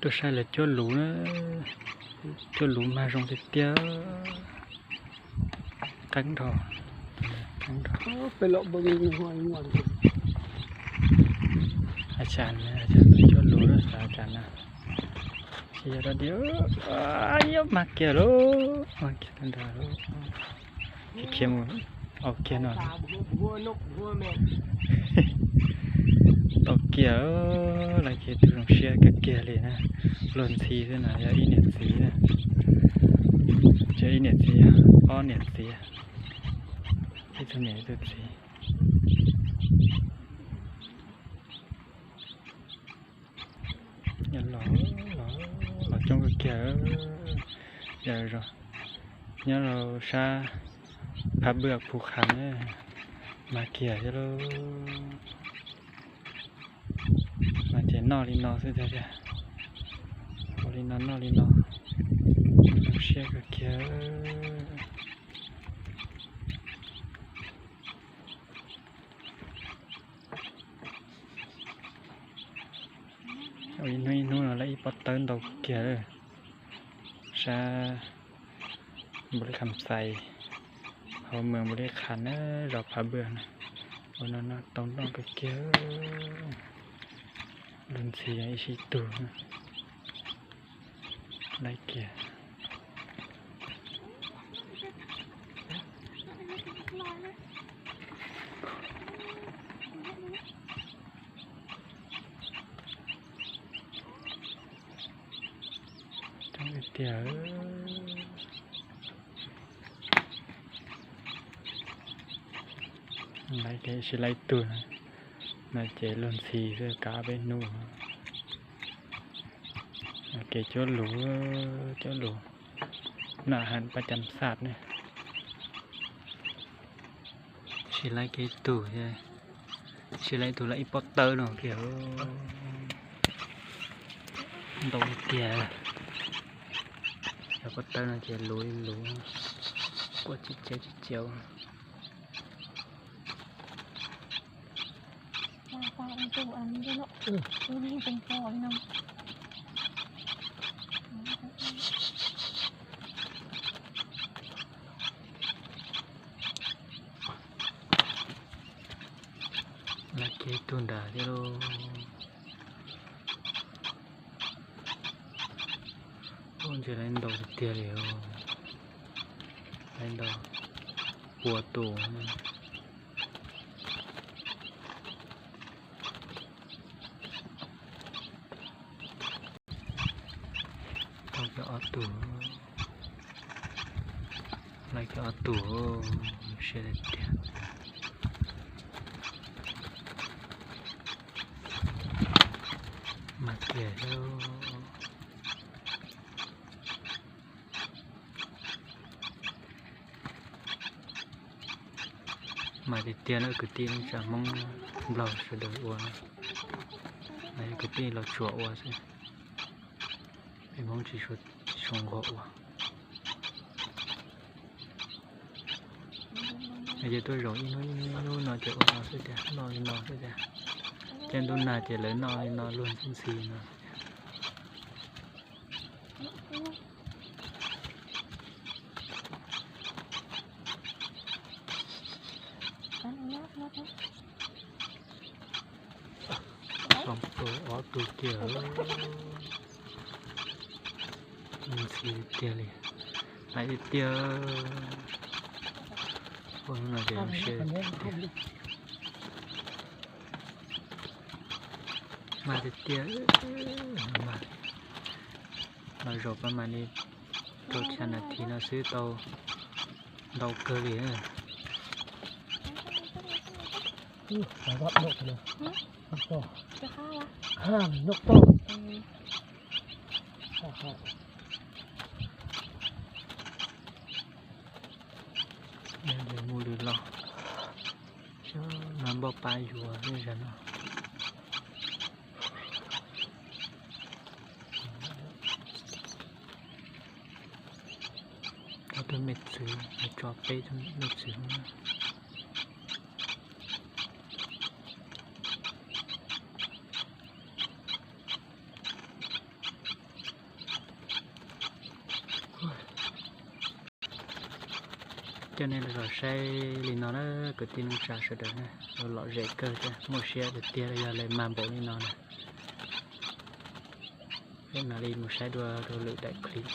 Tuaj saib lawv cuab luv na, cuab luv mag zoo tiag tiag. Qeeb dhau, qeeb dhau. Hav tsam, hav tsam tuaj cuab luv lawm, hav tsam na. Tsis yog dog dig, mag kiag lauj, mag kiag tag nrho lauj. Khiav mus, au kiag no. Tau kiag, lawv ces tus zoo siab kawg kiag li na. Luag ntxhi xwb na, yog ib niam txiv, tsis yog ib niam txiv, ob niam txiv, ib tug niam ib tug txiv. Los, los, los coob kawg kiag. Yog nyob rau sab Phav Npwj Phu Kham na, mag kiag thiab lauj. Mas ces noj li no xwb tiag tiag. Ua li no noj li no, zoo siab kawg kiag. Ua ib hnub ib hnub no lawv ib pob tawb ntau kiag. Sab Npaus Lis Kham Xais, hauv mws Npaus Lis Kham na, zos Phav Npwj na. Ua no no tau noj kawg kiag. Luag ntxhi ib sij tug. Laiv kiag. Coob tiag tiag. Laiv kiag ib sij laiv tug no ces luag ntxhi xwb kav peb hnub. Kev cuab luv, cuab luv, naj has paj cam xaj ne. Sib laiv kiag ib tug, sib laiv ib tug lawm ib pob tawb no kiag. Ntau tiag. Cov pob tawb no ces luv luv, quaj tsis cem tsis cem. Laiv kiag ib tug nrad thiab lauj. Ub, ntshe laiv ntau tiag tiag li os. Laiv ntau pua tus. Tau kiag ob tug, laiv kiag ob tug, siab tiag tiag. Mas kiag thiab. Mas tiag tiag na kwv tij neej tsa Hmoob Nplog sawv daws ua, kwv tij Los Tsuas ua xwb. Peb Hmoob tsis tshua nquag ua. Ces tuaj zaum ib hnub ib hnub no ces ua no xwb tiag, noj li no xwb tiag. Caij ntuj nag ces lawv noj li no luag ntxhi ntxhi no xwb tiag. Ob tug kiag, ntxhi tiag li, laiv tiag tiag. Ua hnub no ces zoo siab tiag. Mas tiag tiag, mas los zaum pab mas li rau xya nas this no xwb tau ntau kawg li. Mus lwm los, xyov no npauj pab yuav tej zaum no. Ob tug me txwv, tso peb tug me txwv no. Coj nej los saib li no na, kwv tij neej tsa sawv daws na, lom zem kawg thiab muaj siab tiag tiag yog lawv mag npaum li no na. Peb mam li mus saib dua rau lwm daim clip.